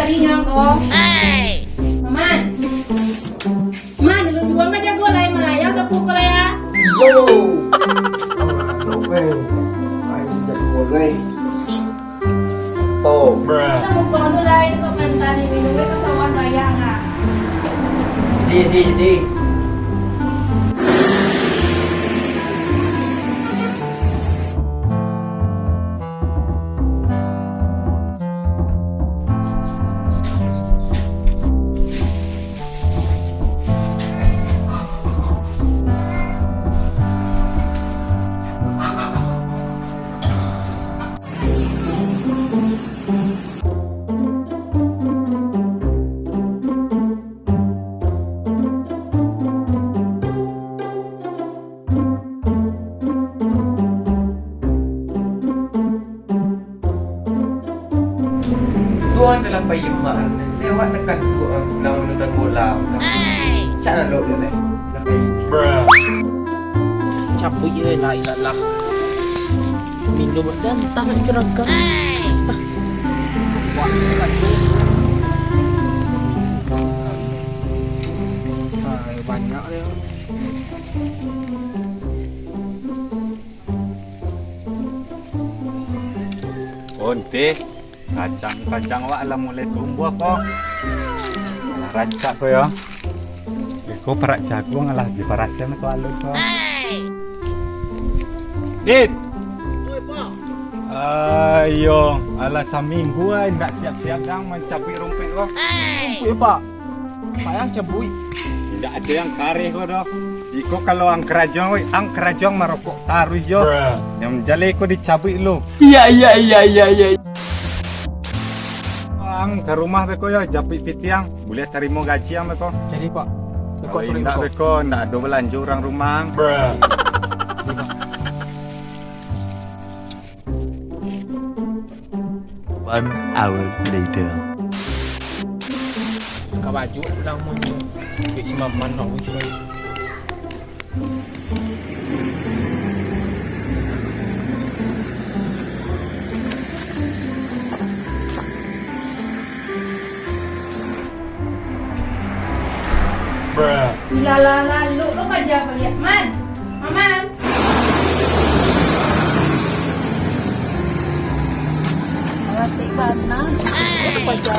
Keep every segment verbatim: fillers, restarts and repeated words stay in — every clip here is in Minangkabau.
Inyo ko. Man. Man, lu juo mah jago lai, malayang sapu ko lai, ah. Yo. Aduh, eh. Ayo, jago lai. Oh. Kita mukbang tu lai, tu mantan ni minum, kan kawan bayang, ah. Di, di, di. Tuhan dalam payuang, lewat tekan tuan pulang menonton bola. Cak nak lok leleh. Cabuik je lah, ilah lah. Minum dan tak nak dikerangkan. Wah, tekan tu. Ah, banyak dia. Onte, kacang-kacang wak lah mulai tumbuah ko. Alah rancak ko yo. Iko parak jaguang lah dibarasian ko alun ko. Dit! Ayo, alah saminggu ai ndak siap-siap dang mancabuik rumpuik ko. Rumpuik, Pak? Payah cabuik. Indak ado yang kareh ko doh. Iko kalau ang karajo, oi, ang karajo marokok taruih jo. Yang jaleh ko dicabuik lu. Iya, iya, iya, iya, iya. Ang ka rumah beko yo, japuik pitiang. Buliah tarimo gaji ang beko. Jadi, Pak. Kalau indak beko, ndak ado balanjo urang rumah ang. Jadi, Pak. One hour later. Ka baju pulang mo. Duit si Maman nak wis. Bruh. Ilalah, lalu lo paja baliak, Man. Maman. Alasik bana. Lo paja.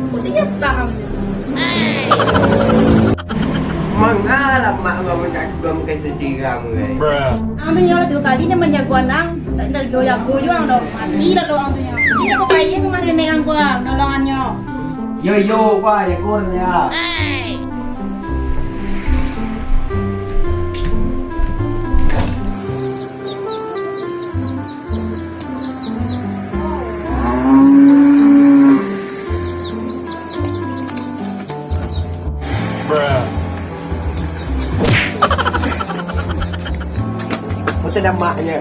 Kok dia tahan? Mangalah mak abang mancak gua makai sesiram, guys. Ang tu nyo lah tigo kali nyo manjago anang, tak jago-jago juo ang doh. Mati lah lo ang tu nyo. Jadi jago kaya ka mano nenek ang ko, nolongannyo. Yo, yo, wah, jago lah, ya. Bruh. Kau tak ada maknya.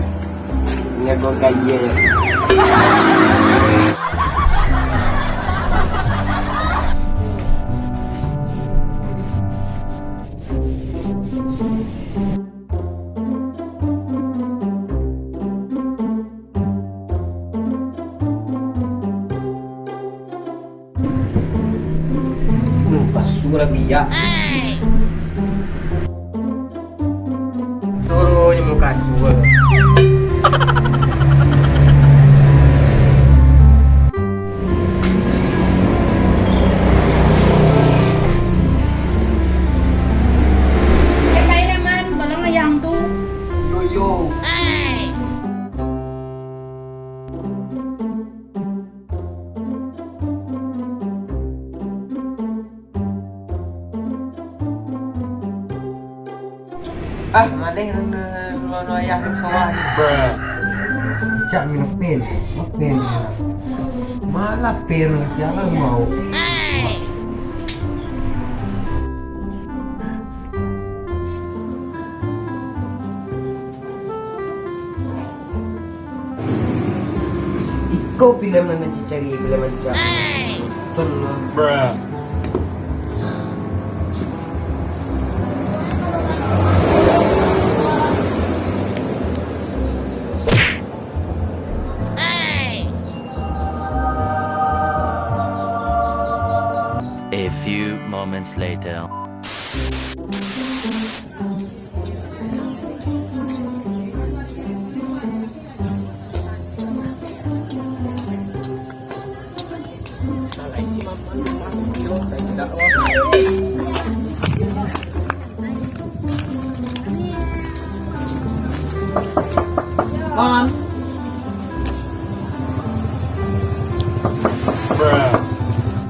Nyago gaya je. Hmm, kasua lah biak. Suruh nyo mau kasua. Eh, Pak Iraman, tolong ayang tu. Yo, yo. Ah, maleh nan, nan, nan, nan ayah tu sawah ni. Cak minum pil, pil. Malah pil, siapa yang mau? Iko film nan dicari, film ancak. Betul lah. Bruh. A few moments later. Man.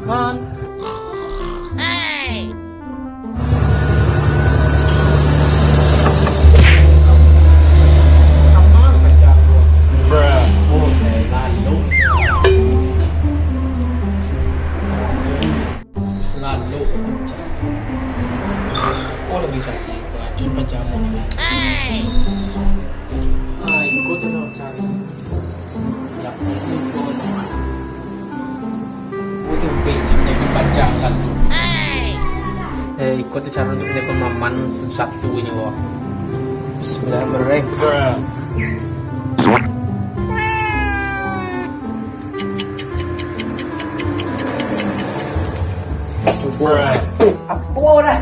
Man. Lalok pancam. Oh, lagi cantik. Racun pancam. Ai, kau tu nak cari. Ya, itu jual. Oh, tu baik. Jadi pancam lalok. Eh, iko tu caro untuak manjago maman satu-satunyo, wah. Bismillahirrahmanirrahim. Cubo. Apo dah?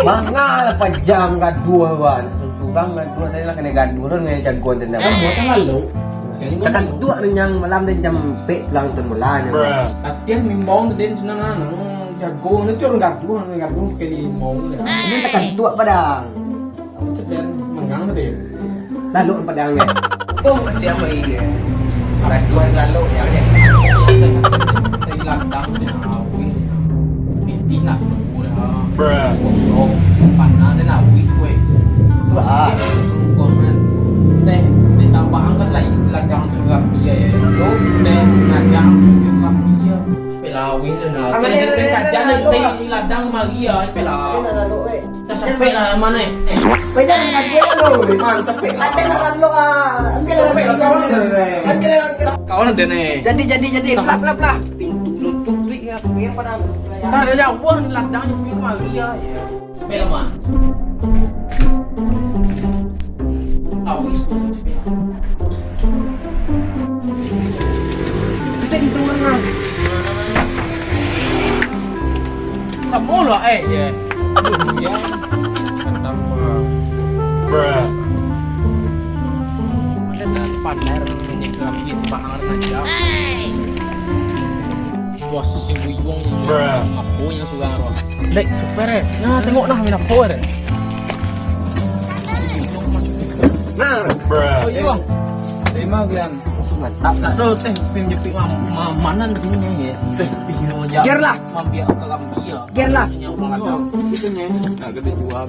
Manga lah pajam gaduah, wan. Surang gaduah, tadi lah kanai gaduah tu, kanai jagoan tadi. Kamu kan lalu. Takatuak tu nyang malam tadi jam ampek pulang tu mula nyo. Latihan mimbau tu, den, senang, anu, jago, nanti urang gaduah, urang gaduah pakai mimbau tu. Ini takatuak padang. Aku cek den, manggang tadi. Lalu padang, ya. Oh, masih aman, iya. Gaduah lalu, ya, ya. Tadi ladang, tadi awih. Pitih nak tunggu dah. Kosong. Panas, tadi awih, weh. Wah. Siap, tunggu, man. Teh, teh tambah angkat lagi ladang tu, rapi, ya, ya. Teh, ngajak, rapi, ya. Pelawin tu nah. Aman, teh, aman, teh, aman, kajian, aman, teh, aman. Di ladang mari, ya, pelawin. Aman, aman, aman, weh. Dah sampai lah, aman, eh. Eh. Weh, jangan, aduh, aduh, weh. Man, sampai lah. Ada lah, aduh, ah. Ambil lah, sampai lah, kawan. Ambil lah, ambil lah. Kawan ada ni. Jadi, jadi, jadi. Pelah, pelah, pelah. Pintu lutut, duit, ya. Yang pada. Ntar ada jauh, ni ladang, ni, kemari, ya. Sampai lah, man. Awis. Kita di tengah. Samo lah, eh, ya. Ya. Kantang, Bruh. Kita pandai, ini kami bahang saja. Wah, si Buyuang ni. Bruh. Apo yang surang tu? Dek, super, eh. Nah, tengok nah, main apo, eh. Nah, Bruh. Buyuang. Terima, Gian. Mantap. Tak tahu teh, pin jepit ma-, ma-, mana ni, ya? Teh, pin jepit. Biarlah. Mambiak ka Gambia. Biarlah. Yang orang ada. Itu ni. Nak kena jual,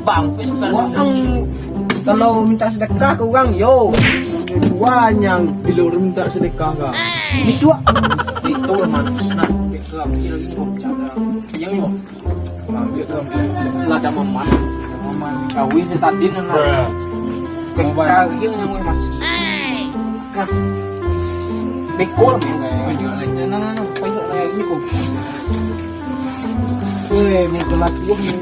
Bang, pin super. Wah, ang, kalau minta sedekah ke orang, yo. Jual yang. Bila orang minta sedekah, Kak? Bisuak. Itu, man. Nah, ke Gambia lagi, Bang. Yang, yo. Ambiak tu, ladang maman. Kawin si Tadin, nah. Kawin yang masih. Nah. Bekor, nah, nah, nah, payah lah ini kok. Eh, muka laki ni.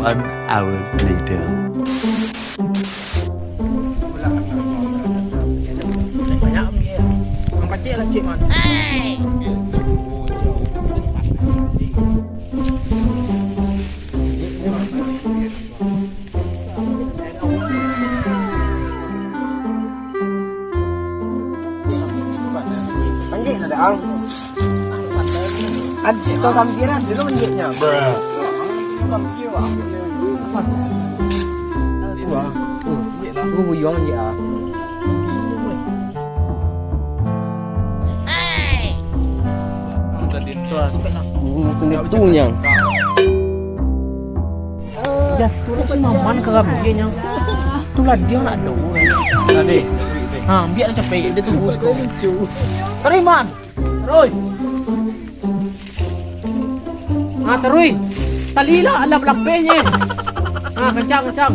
One hour later. Banyak ambiak. Urang pacik lah, cik, man. Panggil ada ang. Ad-, kau sampiran, dia tu menjeknya. Bruh. Wah, aku buyuang je ah. Tuh, aku kena. Hmm, kena tu nyang. Dah, turun si Maman ka Gambia nyang. Tu lah dia nak tahu. Tadi. Ha, biar nak capek, dia tunggu siko. Kariman. Terus. Ha, terus. Tali lah, alah balapehnyo. Ha, kencang, kencang.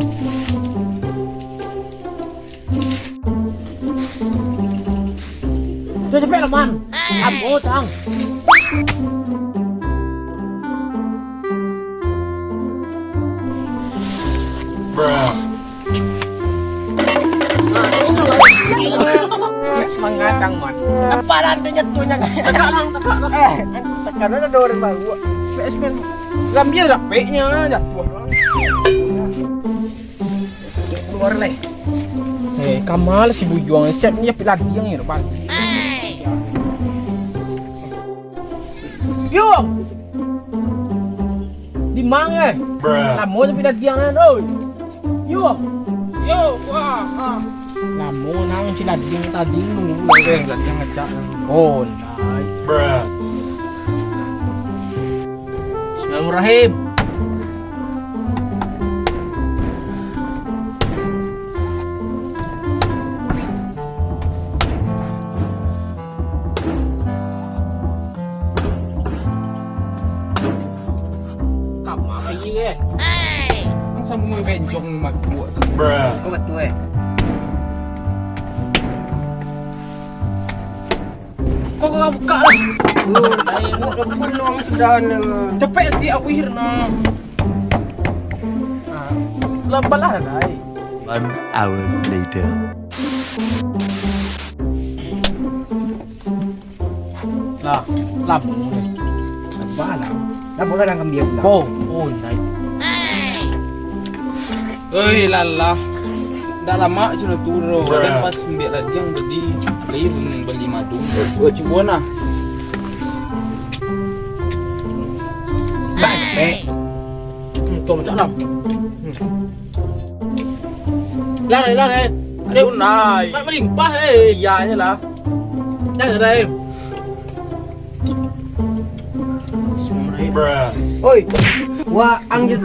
Cepek-cepek lah, Man. Apo, Tang? Bruh. Datang, Man. Nampak dah antenya tu, nyak. Tegak, Lang, tegak, Lang. Eh, tekan dah dua orang baru. P S P. Gambia dah, peknya jatuh, Lang. Keluar, leh. Eh, kamal si Bujuang, siap ni japik ladiang ni, Bang. Yo! Di mang, eh? Lamo japik ladiang, eh, oi. Yo. Yo, wah, ah. Lamo nang si ladiang tadi nunggu. Eh, ladiang ngecak. Oh, nice. Bismillahirrahmanirrahim. Kama aia, eh. Kan samo bencong makuak tu. Kau betul, eh. Kau kau buka lah. Buat peluang sudah ni. Cepek nanti awih na. Lambat lah, dai. One hour later. Lah, lamo ni. Sabar lah. Lah, bukan nak kambing pulang. Oh, oh, nice. Oi, lalah. Ndak lamak cuma turun. Kan pas ambiak ladiang tadi, beli, beli madu. Oh, cubo nah. Baik, baik. Hmm, tuang macam dalam. Hmm. Lah, lah, lah. Aduh, nai. Nak melimpah, eh. Iya, iyalah. Dah, dah, eh. Oi, wah, ang je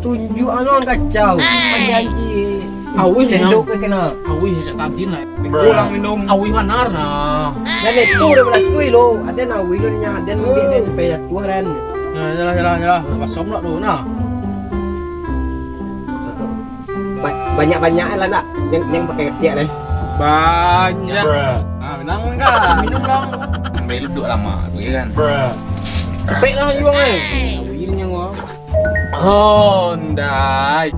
tunjuk anu ang kacau. Panjanji. Awih, sendok ke kena. Awih, cak tadi lah. Pulang minum. Awih banar, nah. Dan itu udah berasui lo. Ada nak awih lo nya, ada nak ambil dan sampai jatuh kan. Nah, jalan, jalan, jalan. Pasang pula tu, nah. Ba-, banyak-banyak lah nak. Yang, yang pakai ketiak lah. Banyak. Ah, minang enggak? Minum dong. Ambil duduk lama tu, ya kan? Capek lah juang, eh. Awin yang wah. Hondai.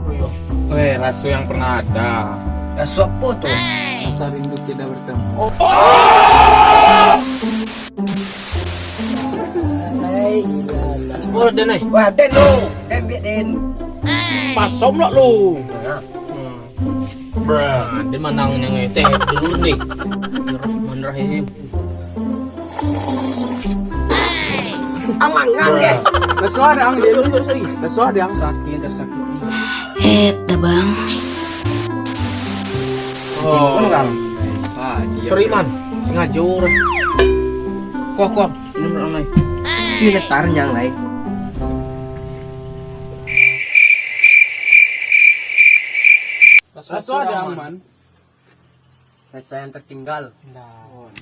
Weh, raso yang pernah ada. Raso apa tu? Rasa rindu tiada bertemu. Oh, den, eh. Wah, den lo. Den, biak den. Pasom lah lo. Nah. Hmm. Nah, den manang yang teh dulu ni. Bismillahirrahmanirrahim. Amang, ngang, deh. Sorry, sorry, sorry. Sakit, tersakiti. Eh, tabang. Oh. Ah, iya. Sorry, Man. Sengaja orang. Kuah, kuah. Minum orang lain. Ini getar nyang lain. Raso ada aman. Rasa yang tertinggal. Nah.